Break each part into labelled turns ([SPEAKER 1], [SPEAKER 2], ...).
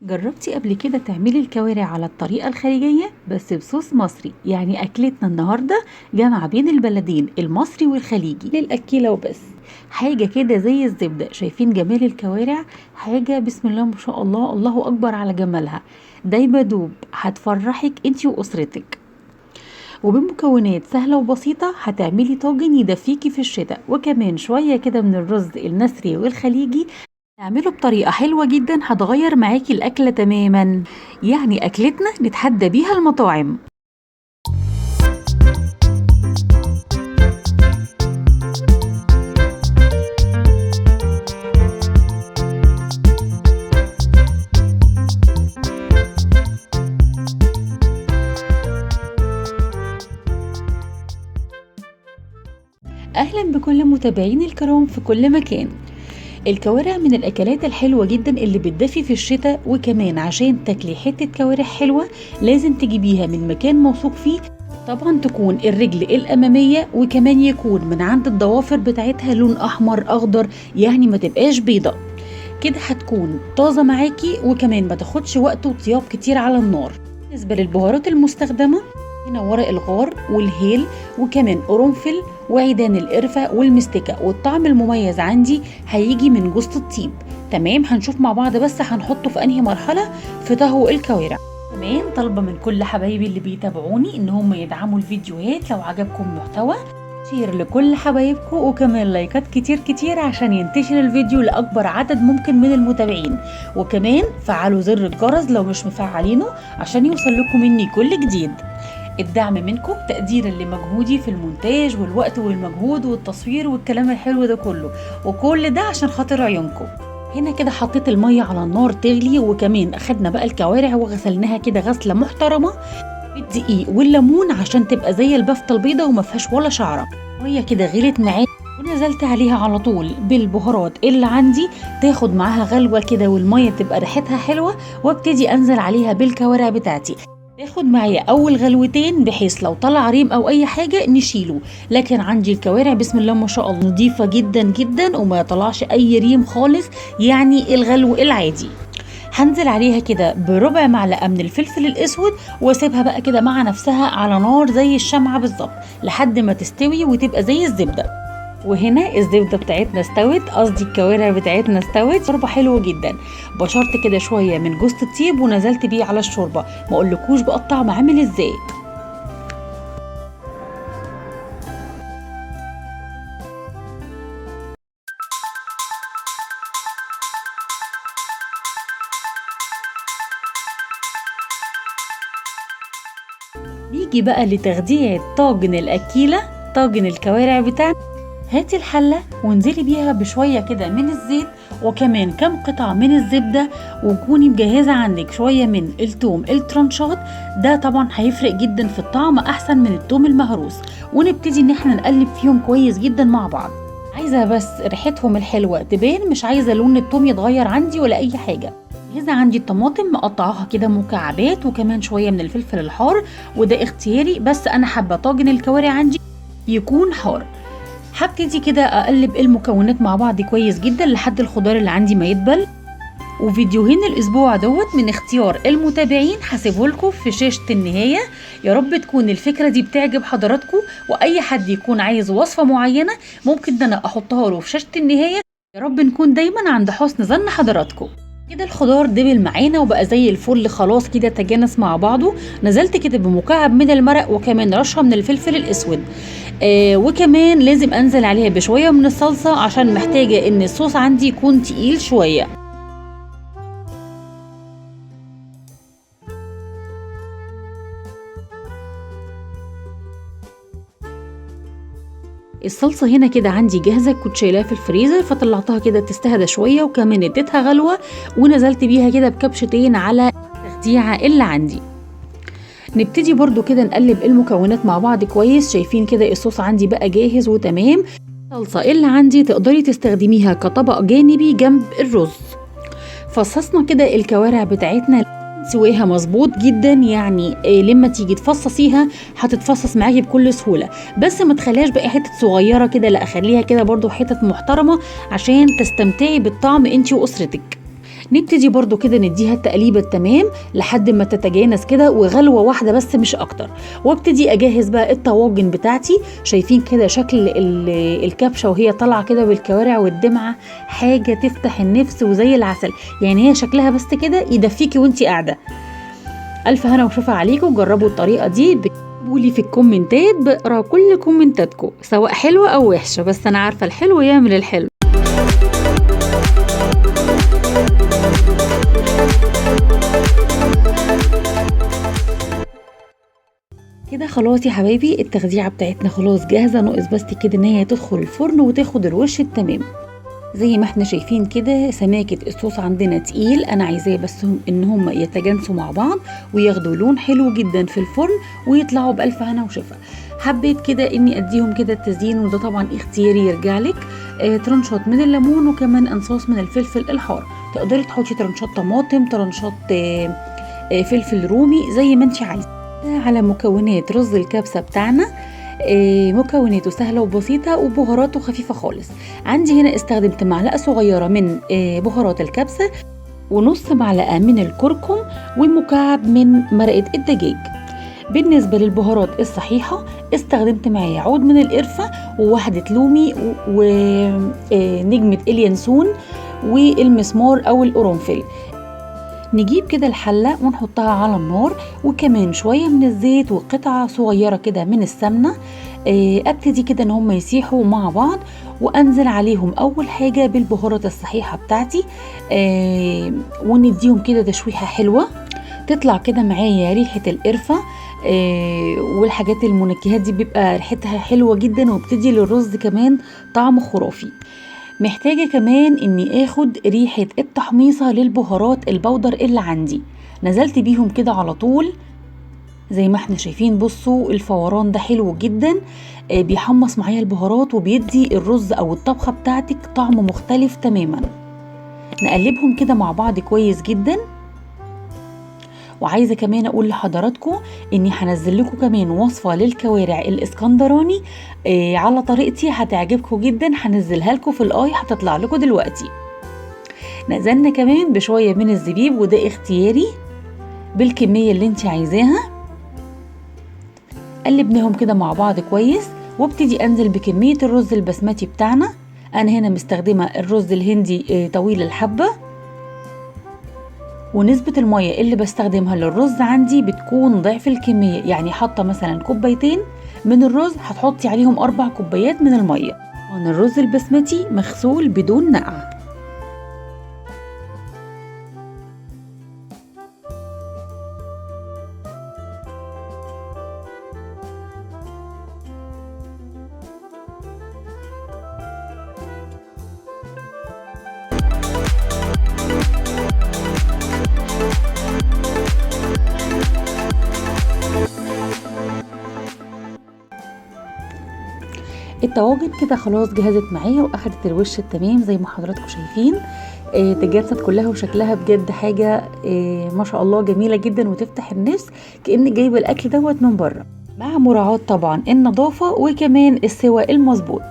[SPEAKER 1] جربتي قبل كده تعملي الكوارع على الطريقة الخليجية بس بصوص مصري؟ يعني أكلتنا النهاردة جمع بين البلدين المصري والخليجي للأكلة وبس، حاجة كده زي الزبدة. شايفين جمال الكوارع؟ حاجة بسم الله ما شاء الله، الله أكبر على جمالها، دايبة دوب، هتفرحك انتي وأسرتك. وبمكونات سهلة وبسيطة هتعملي طاجن يدفيكي في الشتاء، وكمان شوية كده من الرز المصري والخليجي نعمله بطريقة حلوة جدا هتغير معاكي الأكلة تماما. يعني أكلتنا نتحدى بيها المطاعم. أهلا بكل متابعين الكرام في كل مكان. الكوارع من الأكلات الحلوة جدا اللي بتدفي في الشتاء، وكمان عشان تاكلي حتة كوارع حلوة لازم تجيبيها من مكان موثوق فيه، طبعا تكون الرجل الأمامية، وكمان يكون من عند الضوافر بتاعتها لون أحمر أخضر، يعني ما تبقاش بيضة كده، هتكون طازة معاكي وكمان ما تاخدش وقت وطياب كتير على النار. بالنسبة للبهارات المستخدمة هنا ورق الغار والهيل وكمان قرنفل وعيدان القرفة والمستكة، والطعم المميز عندي هيجي من جوزة الطيب. تمام، هنشوف مع بعض بس هنحطه في انهي مرحلة في طهو الكوارع. كمان طالبة من كل حبايبي اللي بيتابعوني ان هم يدعموا الفيديوهات لو عجبكم محتوى، share لكل حبايبكم، وكمان لايكات كتير كتير عشان ينتشر الفيديو لأكبر عدد ممكن من المتابعين، وكمان فعلوا زر الجرس لو مش مفعلينه عشان يوصل لكم مني كل جديد. الدعم منكم تقديرا لمجهودي في المونتاج والوقت والمجهود والتصوير والكلام الحلو ده كله، وكل ده عشان خاطر عيونكم. هنا كده حطيت المية على النار تغلي، وكمان اخدنا بقى الكوارع وغسلناها كده غسلة محترمة بالدقيق والليمون عشان تبقى زي البفتة البيضة وما فيهاش ولا شعرة. المية كده غلت معايا ونزلت عليها على طول بالبهارات اللي عندي، تاخد معاها غلوة كده والمية تبقى ريحتها حلوة، وابتدي انزل عليها بالكوارع بتاعتي. تاخد معايا اول غلوتين بحيث لو طلع ريم او اي حاجة نشيله، لكن عندي الكوارع بسم الله ما شاء الله نظيفة جدا جدا وما يطلعش اي ريم خالص، يعني الغلو العادي. هنزل عليها كده بربع معلقه من الفلفل الاسود واسيبها بقى كده مع نفسها على نار زي الشمعة بالظبط لحد ما تستوي وتبقى زي الزبدة. وهنا الزبدة بتاعتنا استوت، قصدي الكوارع بتاعتنا استوت، شوربة حلوة جدا. بشرت كده شوية من جوزة الطيب ونزلت بيه على الشوربة، ما اقولكوش بقى الطعم عامل ازاي. نيجي بقى لتغذيه طاجن الاكيله، طاجن الكوارع بتاعنا. هاتي الحلة وانزلي بيها بشوية كده من الزيت، وكمان كم قطعة من الزبدة، وكوني مجهزة عندك شوية من التوم الترانشات، ده طبعا هيفرق جدا في الطعم احسن من التوم المهروس. ونبتدي ان احنا نقلب فيهم كويس جدا مع بعض، عايزة بس ريحتهم الحلوة تبان، مش عايزة لون التوم يتغير عندي ولا اي حاجة. جاهزة عندي الطماطم مقطعاها كده مكعبات، وكمان شوية من الفلفل الحار، وده اختياري بس انا حابة طاجن الكوارع عندي يكون حار. هبتدي كده اقلب المكونات مع بعض كويس جدا لحد الخضار اللي عندي ما يدبل. وفيديوهين الاسبوع دوت من اختيار المتابعين هسيبه لكم في شاشة النهاية. يا رب تكون الفكرة دي بتعجب حضراتكم، واي حد يكون عايز وصفة معينة ممكن ان انا احطها له في شاشة النهاية. يا رب نكون دايما عند حسن ظن حضراتكم. كده الخضار دبل معانا وبقى زي الفل، خلاص كده تجانس مع بعضه. نزلت كده بمكعب من المرق وكمان رشه من الفلفل الاسود، وكمان لازم انزل عليها بشوية من الصلصه عشان محتاجه ان الصوص عندي يكون تقيل شوية. الصلصه هنا كده عندي جاهزة، كنت شايلاها في الفريزر فطلعتها كده تستهدى شوية، وكمان اديتها غلوه ونزلت بيها كده بكبشتين على التخديعه اللي عندي. نبتدي برضو كده نقلب المكونات مع بعض كويس. شايفين كده الصوص عندي بقى جاهز وتمام. الصلصه اللي عندي تقدري تستخدميها كطبق جانبي جنب الرز. فصصنا كده الكوارع بتاعتنا سواها مظبوط جدا، يعني لما تيجي تفصصيها هتتفصص معاكي بكل سهولة، بس ما تخليهاش بقى حتت صغيرة كده، لا خليها كده برضو حتت محترمه عشان تستمتعي بالطعم انتي واسرتك. نبتدي برضو كده نديها التقليبه التمام لحد ما تتجانس كده، وغلوه واحدة بس مش اكتر. وابتدي اجهز بقى الطواجن بتاعتي. شايفين كده شكل الكبشه وهي طالعه كده بالكوارع والدمعه، حاجة تفتح النفس وزي العسل، يعني هي شكلها بس كده يدفيكي وانتي قاعدة. الف هنا وشفا عليكم، جربوا الطريقة دي، اكتبوا لي في الكومنتات، بقرا كل كومنتاتكم سواء حلوة او وحشة، بس انا عارفه الحلو يعمل الحلو. كده خلاص يا حبايبي التخديعه بتاعتنا خلاص جاهزة، ناقص بس كده ان هي تدخل الفرن وتاخد الوش التمام. زي ما احنا شايفين كده سماكه الصوص عندنا تقيل، انا عايزاه بس ان هم يتجانسوا مع بعض وياخدوا لون حلو جدا في الفرن ويطلعوا بالف هنا وشفا. حبيت كده اني اديهم كده التزيين، وده طبعا اختياري يرجع لك. ترنشات من الليمون وكمان انصاص من الفلفل الحار، تقدري تحطي ترنشات طماطم، ترنشات فلفل رومي، زي ما انت عايزه. على مكونات رز الكبسه بتاعنا، مكوناته سهلة وبسيطة وبهاراته خفيفة خالص. عندي هنا استخدمت معلقه صغيرة من بهارات الكبسه، ونص معلقه من الكركم، ومكعب من مرقه الدجاج. بالنسبة للبهارات الصحيحة استخدمت معايا عود من القرفه، وواحدة لومي، ونجمه اليانسون، والمسمار او القرنفل. نجيب كده الحلة ونحطها على النار، وكمان شوية من الزيت وقطعة صغيرة كده من السمنة. ابتدي كده ان هم يسيحوا مع بعض، وانزل عليهم اول حاجة بالبهارات الصحيحة بتاعتي، ونديهم كده تشويحة حلوة، تطلع كده معايا ريحة القرفة والحاجات المنكهات دي بيبقى ريحتها حلوة جدا، وبتدي للرز كمان طعم خرافي. محتاجة كمان اني اخد ريحة التحميصة للبهارات البودر اللي عندي، نزلت بيهم كده على طول زي ما احنا شايفين. بصوا الفوران ده حلو جدا، بيحمص معايا البهارات وبيدي الرز او الطبخة بتاعتك طعم مختلف تماما. نقلبهم كده مع بعض كويس جدا. وعايزة كمان اقول لحضراتكم اني هنزل لكم كمان وصفة للكوارع الاسكندراني على طريقتي، هتعجبكم جدا، هنزلها لكم في الاي، هتطلع لكم دلوقتي. نزلنا كمان بشوية من الزبيب، وده اختياري بالكمية اللي انت عايزاها. قلبناهم كده مع بعض كويس، وابتدي انزل بكمية الرز البسمتي بتاعنا. انا هنا مستخدمة الرز الهندي طويل الحبة، ونسبة المية اللي بستخدمها للرز عندي بتكون ضعف الكمية، يعني حاطة مثلا كوبايتين من الرز هتحطي عليهم 4 كوبايات من المية. الرز البسمتي مغسول بدون نقع. الطواجن كده خلاص جهزت معايا واخدت الوش التمام زي ما حضراتكم شايفين، تجانست كلها وشكلها بجد حاجة ما شاء الله جميلة جدا وتفتح النفس، كأنك جايبه الاكل دوت من بره، مع مراعاة طبعا النظافة وكمان السوى المظبوط.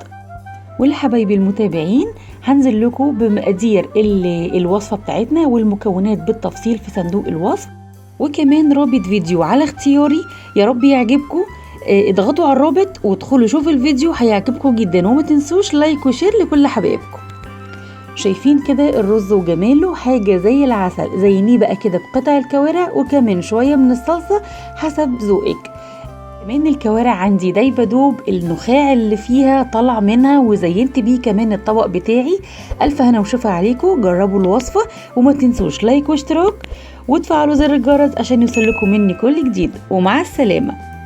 [SPEAKER 1] ولحبايبي المتابعين هنزل لكم بمقادير الوصفة بتاعتنا والمكونات بالتفصيل في صندوق الوصف، وكمان رابط فيديو على اختياري، يا رب يعجبكم. اضغطوا على الرابط وادخلوا شوفوا الفيديو هيعجبكم جدا، وما تنسوش like و share لكل حبايبكم. شايفين كده الرز وجماله، حاجة زي العسل. زينيه بقى كده بقطع الكوارع وكمان شوية من الصلصه حسب ذوقك. كمان الكوارع عندي دايبه دوب، النخاع اللي فيها طلع منها، وزينت بيه كمان الطبق بتاعي. الف هنا وشفا عليكم، جربوا الوصفة وما تنسوش like واشتراك وتفعلوا زر الجرس عشان يوصل لكم مني كل جديد. ومع السلامة.